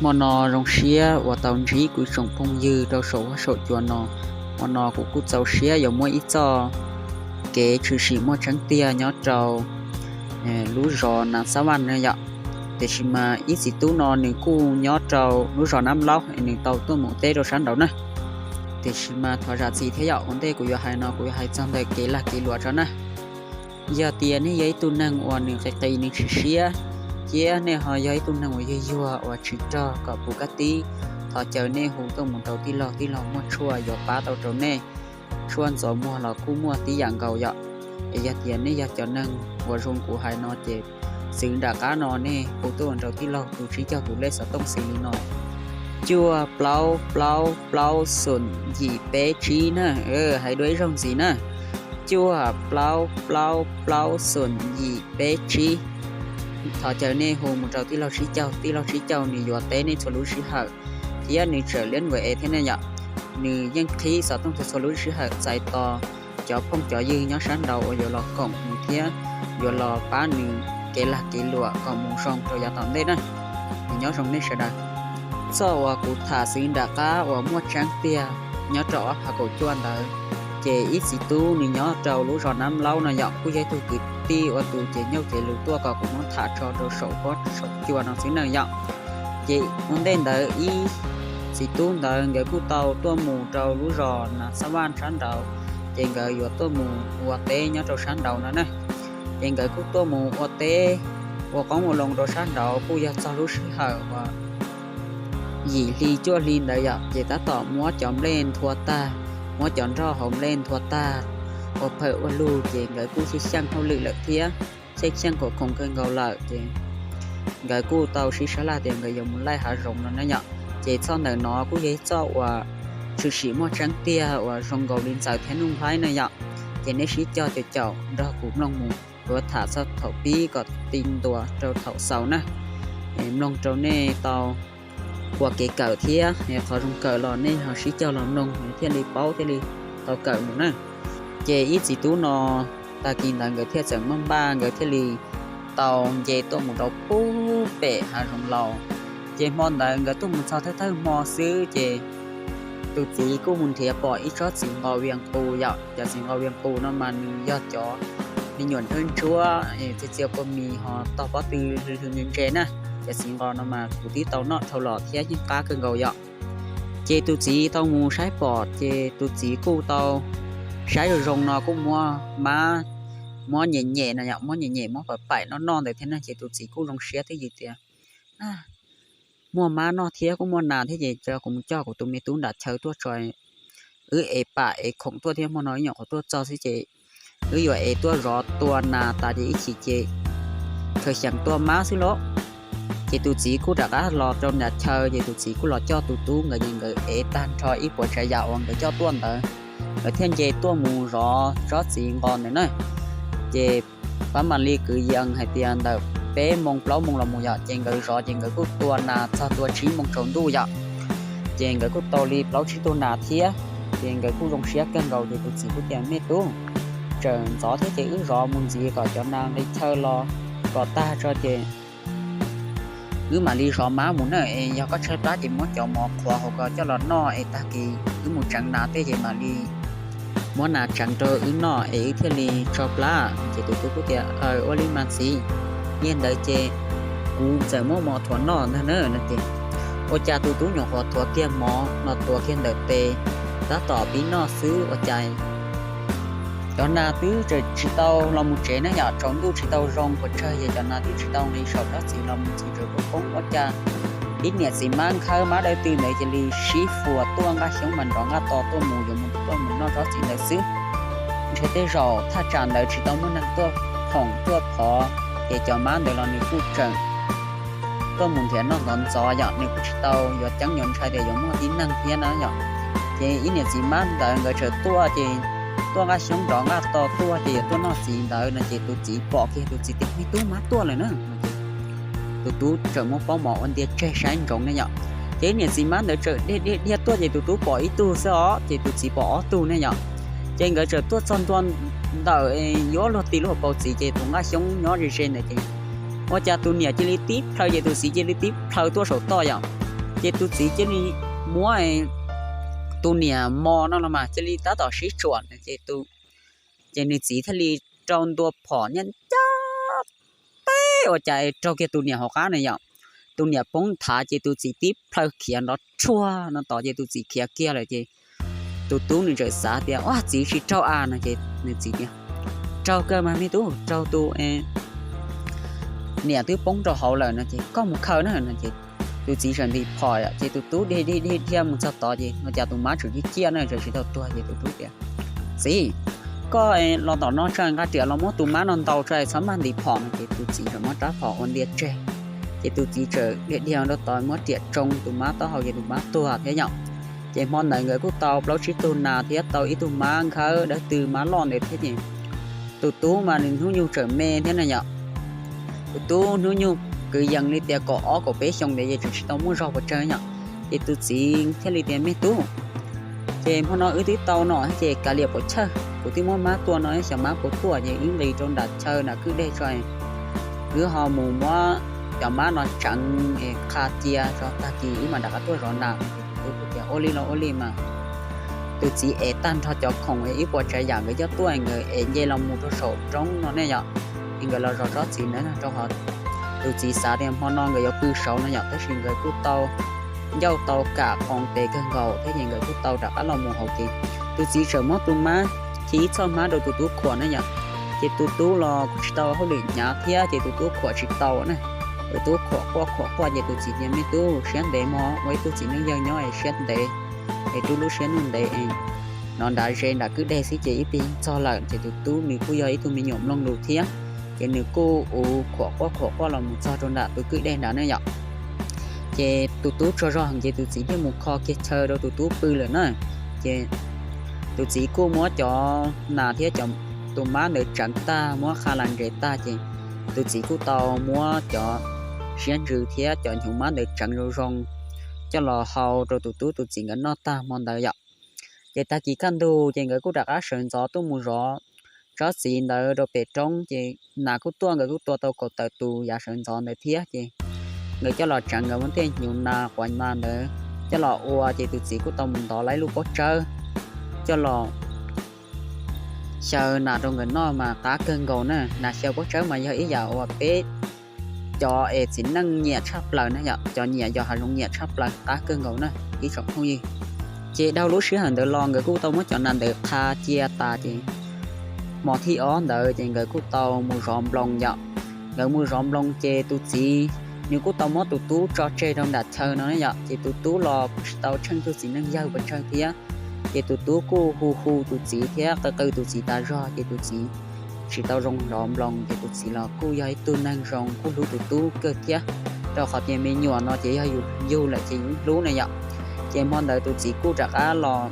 Hmo no zoo siab uas tau ntsib kuv tsoom phooj ywg rau saum huab saum cua no. Hmo no kuv kuj txaus siab yuav muab ib txoj kev tshwm sim muaj tseeb tiag nyob rau lub zos Nas Xab Vaj no yom. Tiam sis mas ib txiv tub no nws kuj nyob rau lub zos Nab Laub, nws tau tuaj mus teb rau sab nraud na. Tiam sis mas thov zam txim thiab yom, ua ntej kuv yuav hais no kuv yuav hais txog ntawm kev lag kev luam tso na. Yog tias nej yog ib tug neeg uas nws qis qis nws tsis siab, thiab nej ho yog ib tug neeg uas yuag yuag uas tsis rog kom puv kab tib, thov caw nej hu tuaj mus rau tij laug, tij laug muaj tshuaj yuav pab tau rau nej. Tshuaj ntxuav muag los kuj muaj tib yam nkaus yom. Es yog tias nej yog cov neeg uas zoo kuv hais no ces xwv nram qab no nej hu tuaj mus rau tij laug tus tsib caug tus lej xov tooj xws li no: cuaj plaub plaub plaub xoom yim peb tsib na. Hais dua ib zaug ntxiv na: cuaj plaub plaub plaub xoom yim peb tsib. Thov caw nej hu mus rau tij laug tsib caug, tij laug tsib caug nws yuav teb nej txhua lub sij hawm, thiab nws tseem liab nkaus es thiab ne yom. Nws yeej qhib xov tooj txhua txhua lub sij hawm txais tos cov phooj cov ywg nyob sab nraud uas yuav los koom nws thiab yuav los pab nws kev lag kev luam kom mus zoo rau yav tom ntej na. Nws nyob zoo nej sawv daws. Txoj uas kuv tham xwv nram qab uas muaj tseeb tiag nyob rau ob phav kaum cuaj ntawd, ces ib txiv tub nws nyob rau lub zos Nab Laub no yom, kuj yog ib tug kwv tij ua tus cev nyuj cev lus tuaj kom kuv muab tham tso rau saum huab saum cua no xwb na yom. Ces ua ntej ntawd ib txiv tub ntawd nkawd kuj tau tuaj mus rau lub zos Nas Xab Vaj sab nraud, ces nkawd yuav tuaj mus ua teb nyob rau sab nraud no na. Ces nkawd kuj tuaj mus ua teb, ua qoob ua loo rau sab nraud kuj yog txog lub sij hawm uas yim hli cuaj hli ntawd yom, ces tab tom muab cov nplej nthua tag, muab cov nroj hauv nplej nthua tag, ua phawm ua lug ces nkawd kuj xyeej xyeej hauj lwm lawm thiab, xyeej xyeej khoom khoom kawg nkaus lawm ces nkawd kuj tau sib sab laj tias nkawd yuav mus laij hav zoov no na yom. Ces txoj ntawm no kuj yog ib txoj uas tshwm sim muaj tseeb tiag uas zoo nkaus li ntxaws thiab nuj nplhaib na yom. Ces nej sib cog caum caum nrog kuv mloog mus, kuv yuav tham txog thaum pib kom ti ntua rau thaum xaus na. Mloog rau nej tau ua kev kawm thiab qhov zoo kawm los nej ho sib cog los mloog thiaj li paub thiaj li tau kawm mus na. Ces ib txiv tub no tag kis ntawd nkawd thiaj txawm muaj npaj nkawd thiaj li tau nce tuaj mus rau pub pem hav zoov laus. Ces hmo ntawd nkawd tuaj mus txog thawj thawj hmo xwb ces tus txiv kuj mus nrhiav pom ib tsob txiv nqos vias qus yom. Cov txiv nqos vias qus no mas nws yog cov me nyuam ntsuab ntsuab, txias txias kua mis ho tog pob tw hlw hlw ntse ntse na. Cov txiv nqos no mas kuv twb tau noj dhau los thiab yeej qab kawg nkaus yom. Ces tus txiv tau mus saib pom ces tus txiv kuj tau saib zoo zoo no kuj muab mab, muab nyem nyem no yom, muab nyem nyem muab pam paim noj noj ntawd thiab na. Ces tus txiv kuj zoo siab twb yws tias muaj mab noj thiab kuj muaj nas thiab ces kuv mus coj kuv tus me tub nram chaw tuaj tso, wb ev pam ev khoom tuaj thiab, hmo no ib nyuam qhuav tuaj txog xwb ces wb yuav ev tuaj zov tua nas tas ces ib chim ces khaws xyeem tua mab xwb lauj. Ces tus txiv kuj rov qab los rau nram chaw ces tus txiv kuj los coj tus tub nkawd ces nkawd ev tag nrho ib puas tsav yam uas nkawd coj tuaj ntawd, nkawd thiaj nce tuaj mus zov tsob txiv nqos ntawd na. Ces pab mam li kwv yees hais tias ntawm peb moo plaub moo los mus yom, ces nkawd zov ces nkawd kuj tua nas txog tua tsib moo tsaus ntuj yom. Ces nkawd kuj tau li plaub tsib tug nas thiab, ces nkawd kuj zoo siab kawg nkaus ces tus txiv kuj tias me tub, tsawm ntxov thiab ces wb zov mus ntxiv kom cov nas nqis chaw los kom tag tso ces wb mam li zov mab mus na. Es yog koj tshaib plab ces muab cov mov qhuav hauv ko coj los noj es tag kis wb mus tseev nas tej ces mam li muab nas tseev rau wb noj es wb thiaj li tso plab. Ces tus tub kuj tias ua li mas txiv, yog ntawd ces kuv txawm muab mov thuav noj ntag na no ces ua cas tus tub nyuam qhuav thuav kiag mov los tuav kiag ntawm tes tab tom pib noj xwb ua cas cov nas twb tseem tsis tau los mus tsev na yom, tsaus ntuj tsis tau zoo puas tsawg ces cov nas twb tsis tau nqis saum tsob txiv los mus txiv tseem poob poob ua cas ib niam txiv mab nkhawb mab dawb tw ntawd cia li sib fuas tuaj nqaj xyoob mas nrov nqaj to tuaj mus yuav mus tuaj mus noj tsob txiv ntawd xwb. Ntshe tej zaum thaj tsam ntawd tsis tau muaj neeg tuaj khoom tuaj thov, ces cov mab ntawd los nws kuj tseem tuaj mus nrhiav noj ntxov ntxov yom, nws kuj tsis tau yuav ceeb yuav ntshai tias yuav muaj tib neeg thiab na yom. Ces ib niam txiv mab ntawd nkawd tseem tuaj ces tuaj nqaj xyoob nrov nqaj to tuaj ces yuav tuaj noj txiv ntawd no ces tus txiv pom kiag tus txiv tias me tub, mab tuaj lawm na. Tus tub tseem muab pob mov ua ntia tseg saib ntsoov ne yom. Ces ib niam txiv mab ntawd tseem dhia dhia dhia tuaj ces tus tub pom ib tug xwb os ces tus txiv pom ob tug ne yom. Ces nkawd tseem tuaj txog ntua ntawm yuav luag ti lub hauv paus txiv ces tus nqaj xyoob nyob ze ze ntawd ces ua cas tus niam cia li tib plhaw ces tus txiv cia li tib plhaw tuaj saum toj yom. Ces tus txiv cia li muab tus niam mos no los mas cia li tab tom sib tsuam ces, ces nws txiv thiaj li rau ntua phom nyiaj ncaj teb ua cas raug kiag tus niam hauv qab na yom. Tus niam poob nthav ces tus txiv tib plhaw khiav nrov rhuag no tod ces tus txiv khiav kiag lawm ces tus tub nws txawm xav tias, Ua, txiv tsis raug a? No ces nws txiv tias, Raug kawg mas me tub, raug tus niam twb poob rau hauv lawm no ces koj mus khaws na no ces tus txiv txawm ntim phom ces tus tub dhia dhia dhia mus txog tod ces ua cas tus mab tseem ciaj ciaj na, tseem tsis tau tuag ces tus tub tias, Txiv, koj los tom no tso, nqa riam los muab tus mab no ntaus tso, txhob maj ntim phom no ces tus txiv txawm muab rab phom ua ntia tseg. Ces tus txiv txawm dhia dhia rau tod muab riam tsoo tus mab taub hau ces tus mab tuag thiab yom. Ces hmo ntawd nkawd kuj tau plaub tsib tug nas thiab tau ib tug mab nkhawb dawb tw mab loj ntawd thiab ces tus tub mas nws hnub nyoog tseem me thiab na yom. Tus tub hnub nyoog kwv yees li tias kaum ob kaum peb xyoo ntawd ces tseem tsis tau muaj zog puas tsawg yom. Ces tus txiv thiaj li tias, Me tub, ces hmo no wb twb tau no ces kav liam puas chawj, kuv twb muab mab tua no, xyov mab puas tuaj, ces wb nqis rau nram chaw nram kwj deg tso, wb ho mus muab cov mab no tseev es qha cia tso tag kis wb mam rov qab tuaj zov nas. Tus tub tias, Ua li los ua li mas. Tus txiv ev tag nrho cov khoom es ib puas tsav yam nkawd coj tuaj nkawd ev nce los mus rau saum roob no ne yom, es nkawd los zov tsob txiv ntawd rau hov. Tus txiv xav tias hmo no nkawd yuav pw saud no yom, tab sis nkawd kuj tau ncauj tau kam qoos tes kawg nkaus thiab ces nkawd kuj tau rov qab los mus hauv ces tus txiv txawm muab tus mab khi ib txoj hmab rau tus tub khuam na yom. Ces tus tub los kuj tsis tau hauj lwm hnyav thiab ces tus tub khuam tsis tau na. Tus tub khuam quaj khuam quaj ces tus txiv tias, Me tub, siab ntev mog, ua ib tug txiv neej yawg nyob es siab ntev es rub lub siab ntev ntev es nov nrad ze nram kwj deg xwb ces ib pliag txog lawm. Ces tus tub nws kuj yog ib tug me nyuam mloog lus thiab, ces nws kuj ua khuam quaj khuam quaj los mus txog rau nram tus kwj deg nrad ne yom. Ces tus tub tsaug zog heev ces tus txiv thiaj mus kho kiag chaw rau tus tub pw lawm na. Ces tus txiv kuj muab cov nas thiab cov, tus mab ntawd tseev tag muab qha las ntsev tag ces tus txiv kuj tau muab cov siab ntsws thiab cov hnyuv mab ntawd tseev zoo zoo coj los hau rau tus tub tus txiv nkawd noj tag hmo ntawd yom. Ces tag kis kaj ntug ces nkawd kuj rov qab sawv ntxov tuaj mus zov tsob txiv ntawd rau pem roob ces nas kuj tuaj, nkawd kuj tua tau kaum tawm tus yav sawv ntxov ntawd thiab ces nkawd coj los tseev nkawd muab tej hnyuv nas quav nas ntawd coj los ua ces tus txiv kuj tau mus ntov lawm ib lub pob tsawb coj los xyaw nas rau nkawd noj mas qab kawg nkaus na. Nas xyaw pob tsawb mas yog ib yam uas peb cov es txiv neej nyiam tshaj plaws na yom, cov nyiam yos hav zoov nyiam tshaj plaws, qab kawg nkaus na ib tsoom phooj ywg. Ces dhau lub sij hawm ntawd los nkawd kuj tau muab cov nas ntawd qha cia tas ces hmo thib ob ntawd ces nkawd kuj tau mus zov nploos yom. Nkawd mus zov nploos ces tus txiv nws kuj tau muab tus tub tso tseg rau nram chaw no ne yom, ces tus tub los kuj tsis tau tsheej tug txiv neej yawg puas tsawg thiab. Ces tus tub kuj hu hu tus txiv thiab qw qw tus txiv tas zog ces tus txiv tsis tau zoo zov nploos ces tus txiv los kuj yog ib tug neeg zoo kuj hlub tus tub kawg thiab, rau qhov tias me nyuam no ces yog yus yug lawm ces yus hlub na yom. Ces hmo ntawd tus txiv kuj rov qab los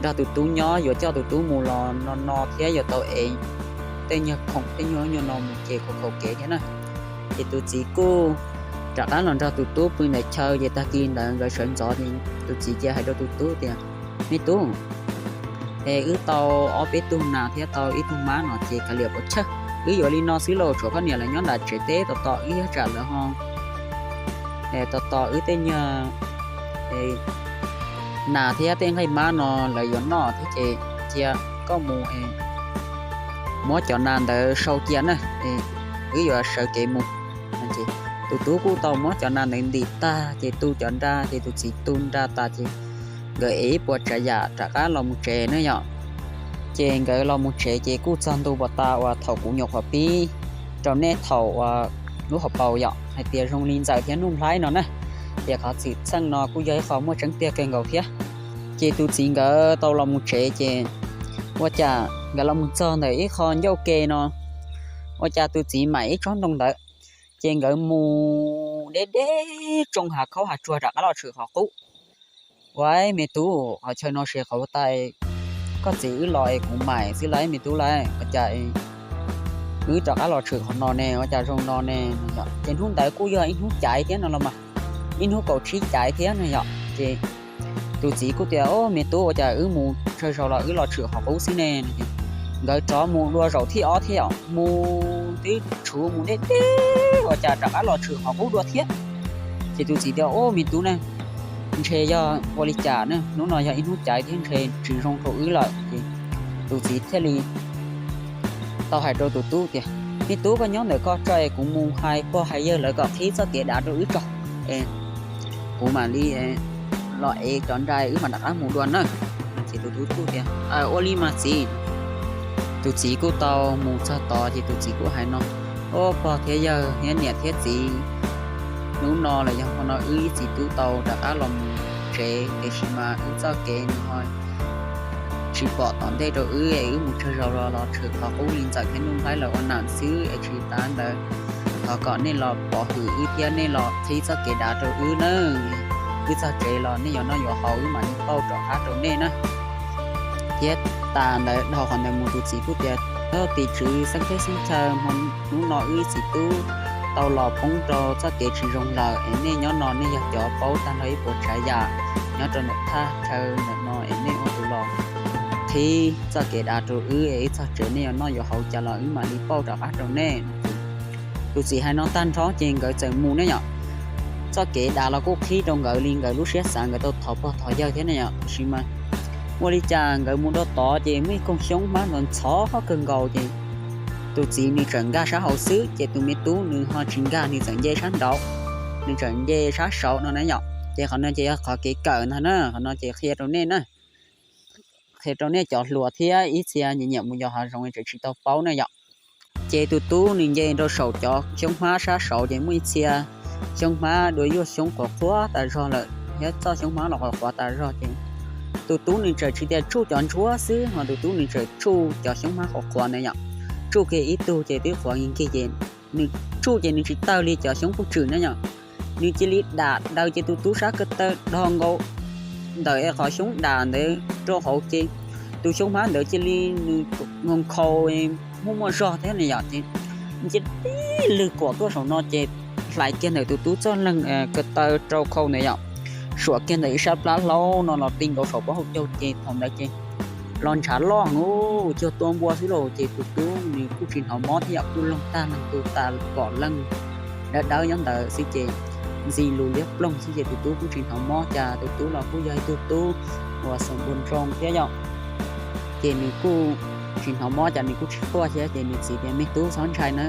nrog tus tub nyob, yuav coj tus tub mus los no no thiab yuav tau ev tej nyuag khoom tej nyuag nyuag no mus ces khaum khaum kev thiab na. Ces tus txiv kuj rov qab los nrog tus tub pw ntawm chaw ces tag kis ntawd nkawd sawv ntxov ces tus txiv cia hais rau tus tub tias, Me tub, es wb tau ob peb tug nas thiab tau ib tug mab no ces kav liam puas tsawg, wb yuav li no xwb lauj, tshuav koj niam lawv nyob nram tsev teb tos tos wb, yog tsam lawv ho tos tos wb tej nyuag nas thiab tej nqaij mab no lawv yuav noj thiab ces cia koj mus muab cov nas ntawd sau cia na, wb yuav sawv kev mus. Tus tub kuj tau muab cov nas ntawd ntim tag ces tu cov nra ces tus txiv tu nra tas ces nkawd ev ib puas tsav yam rov qab los mus tsev na yom. Ces nkawd los mus tsev ces kuj txog ntu pas tas uas thaum kuv nyuam qhuav pib rau nej thaum uas lub hauv paus yom hais tias zoo li ntxawm thiab nuj nplaib no na, tias qhov xwm txheej no kuj yog ib qho muaj tseeb tiag kawg nkaus thiab. Ces tus txiv nkawd tau los mus tsev ces ua cas nkawd los mus txog ntawm ib qho ncauj ke no, ua cas tus txiv maim ib tsob ntoo ntawd, ces nkawd mus deb deb tsoo hav khaub hav tsuag rov qab los tshwm qhov qub. Ua me tub, qhov chaw no ces qhov uas tais koj txiv wb los es kuv maim xwb lauj me tub lauj, ua cas wb rov qab los tshwm qhov no ne, ua cas zoo no ne? Ces hnub ntawd kuj yog ib hnub caiv thiab no los mas, ib hnub kaum tsib caiv thiab no yom. Ces tus txiv kuj tias, Au me tub, ua cas wb mus tsawg zaus los wb los tshwm qhov qub xwb ne? Nkawd rov mus dua zaum thib ob thiab yom, mus twb tshuv mus deb deb ua cas rov qab los tshwm qhov qub dua thiab. Ces tus txiv tias, Au me tub ne, ntshe yog ua li cas ne, hnub no yog ib hnub caiv thiab ntshe tsis zoo rau wb lawm. Ces tus txiv thiaj li tau hais rau tus tub tias, Me tub, koj nyob ntawm koj tso es kuv mus hais pog hais yawg lawv kom qhib txoj kev dav rau wb tso, es kuv mam li los ev cov nra wb mam rov qab mus dua na. Ces tus tub kuj tias, Ua li mas txiv. Tus txiv kuj tau mus txog tod ces tus txiv kuj hais no, Ua pog thiab yawg thiab niam thiab txiv, hnub no los yog hmo no wb ib txiv tub tau rov qab los mus tsev, tiam sis mas wb txoj kev nws ho tsis pom tom ntej rau wb es wb mus tsawg zaus los los tshwm qhov qub li ntxawm thiab nuj nqaij lawv ua nam xwb es tsis tas ntawd thov kom nej los pov hwm wb thiab nej los qhib txoj kev dav rau wb na. Wb txog tsev los nej yuav noj yuav haus wb mam li pauj rov qab rau nej na. Thiab tas ntawd dhau qhov ntawd mus tus txiv kuj tias, Tim tswv xeeb teb xeeb chaw, hnub no wb ib txiv tub tau los poob rau txoj kev tsis zoo lawm es nej nyob no nej yog cov paub tag nrho ib puas tsav yam nyob rau ntawm thaj chaw ntawm no es nej ua tus los qhib txoj kev dav rau wb es wb txog tsev nej yuav noj yuav haus cas los wb mam li pauj rov qab rau nej. Tus txiv hais no tag nrho ces nkawd txawm mus ne yom. Txoj kev dav los kuj qhib rau nkawd li nkawd lub siab xav, nkawd tau thov pog thov yawg thiab ne yom. Tiam sis mas ua li cas nkawd mus rau tod ces muaj ib koog xyoob hmab ntxhov ntxhov kawg nkaus ces tus txiv nws tseem nkag sab hauv xwb ces tus me tub nws ho tsis nkag, nws txawm nce sab nraud, nws tseem nce sab saud no na yom. Ces qhov no ces yog qhov kev kawm ntag na, qhov no ces qhia rau nej na, qhia rau nej cov hluas thiab ib txhia nyiam nyiam mus yos hav zoov tseem tsis tau paub na yom. Ces tus tub nws nce rau saum cov xyoob hmab sab saud ces muaj ib txhia xyoob hmab dua yuaj xyoob qhuav qhuav tas zog lawm thiab txoj xyoob hmab los qhuav qhuav tas zog ces tus tub nws tseem tsis tias tsuj cov ntsuab xwb ho tus tub nws tseem tsuj cov xyoob hmab qhuav qhuav ntawd yom. Tsuj kiag ib tug ces twb qhuav nkig nkig ces nws tsuj ces nws tsis tawg li cov xyoob puj tswm na yom. Nws cia li dam daws ces tus tub sab ko taw dhos nkaus ntawm qhov xyoob dam ntawd rau hauv ces tus xyoob hmab ntawd cia li nws nkhaus nkhaus muaj muaj zog thiab ne yom ces nws cia li lwg kuam tuaj saum no ces hlais kiag ntawm tus tub txoj leeg ko taw rau khau ntawd yom, suam kiag ntawm ib sab plab hlaub no los ti nkaus saum pob hauv caug ces thaum ntawd ces los ntshav loj heev, cuag tua npua xwb lauj. Ces tus tub nws kuj tsis hnov mob thiab yom, kuj loog tag leeg tu tas pom leej dawb dawb nyob ntawd xwb ces ntxi lus liab ploog xwb ces tus tub kuj tsis hnov mob cas, tus tub los kuj yog ib tug tub uas xoom npua nroo thiab yom. Ces nws kuj tsis hnov mob cas nws kuj tsis quaj thiab ces nws txiv tias, Me tub txhob ntshai na,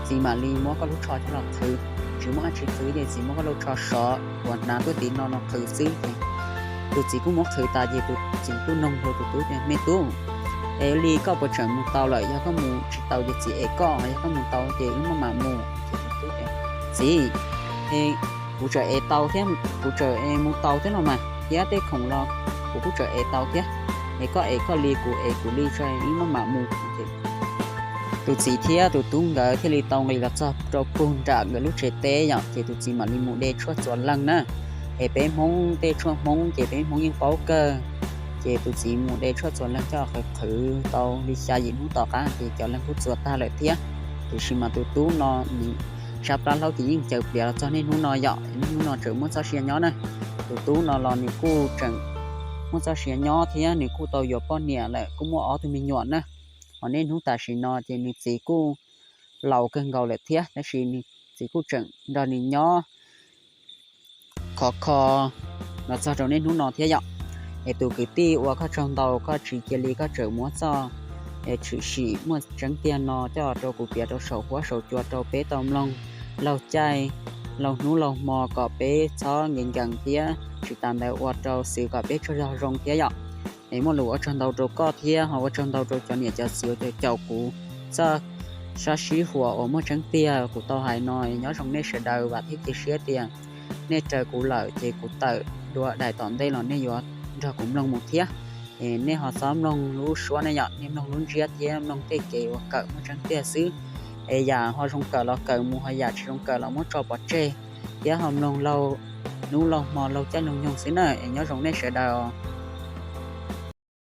txiv mam li muab koj lub tsho coj los qhwv. Tsis muaj dab tsi qhwv ces txiv muab koj lub tsho sov uas hnav tuaj tim no no qhwv xwb. Ces tus txiv kuj muab qhwv tas ces tus txiv kuj noog rau tus tub tias, Me tub, es li koj puas tseem mus tau lawm? Yog koj mus tsis tau ces txiv ev koj, yog koj mus tau ces wb maj mam mus. Ces tus tub tias, Txiv, kuv tseem ev tau thiab, kuv tseem mus tau thiab los mas, thiab tej khoom los kuv kuj tseem ev tau thiab. Es koj ev koj li, kuv ev kuv li tso, wb maj mam mus. Tus txiv thiab tus tub nkawd thiaj li tau nqis los txog rau puag nram nkawd lub tsev teb yom, ces tus txiv mam li mus de tshuaj txuas leeg na. Es peb Hmoob tej tshuaj Hmoob ces peb Hmoob yeej paub kawg. Ces tus txiv mus de tshuaj txuas leeg coj qhwv qhwv tau li xya yim hnub tom qab ces cov leeg kuj txuas tag lawm thiab. Tiam sis mas tus tub no nws sab plab hlaub ces yeej caws pliav los txog niaj hnub no yom, niaj hnub no tseem muaj txoj sia nyob na. Tus tub no los nws kuj tseem muaj txoj sia nyob thiab nws kuj tau yuav poj niam lawm, kuj muaj ob tug me nyuam na. Ho niaj hnub tam sim no ces nws txiv kuj laus kawg nkaus lawm thiab, tab sis nws txiv kuj tseem nrog nws nyob khov kho los txog rau niaj hnub no thiab yom. Es tus kwv tij uas koj tsaug ntau, koj tsis cia li koj tseem muab txoj tshwm sim muaj tseeb tiag no coj rau kuv piav rau saum huab saum cua rau peb tau mloog laug caij laug hnub laug hmo kom peb txhob nkees nkees thiab tsis tas ntawd ua rau xwv kom peb tsaug zog zoo thiab yom. Es muaj lus ua tsaug ntau rau koj thiab ho ua tsaug ntau rau cov niam cov txiv uas caum kuv txoj sab sib huas uas muaj tseeb tiag kuv tau hais no. Nyob zoo nej sawv daws, vam thiab cia siab tias nej raws kuv lawm ces kuv tawm dua daim tom ntej los nej yuav nrog kuv mloog mus thiab. Es nej ho txhob mloog lub suab ne yom, nej mloog lub ntsiab thiab mloog tej kev uas kawm muaj tseeb tiag xwb. Es yam ho zoo kawm los kawm mus, ho yam tsis zoo kawm los muab tso pov tseg, thiab ho mloog laug hnub laug hmo laug caij laug nyoog xwb na. Es nyob zoo nej sawv daws.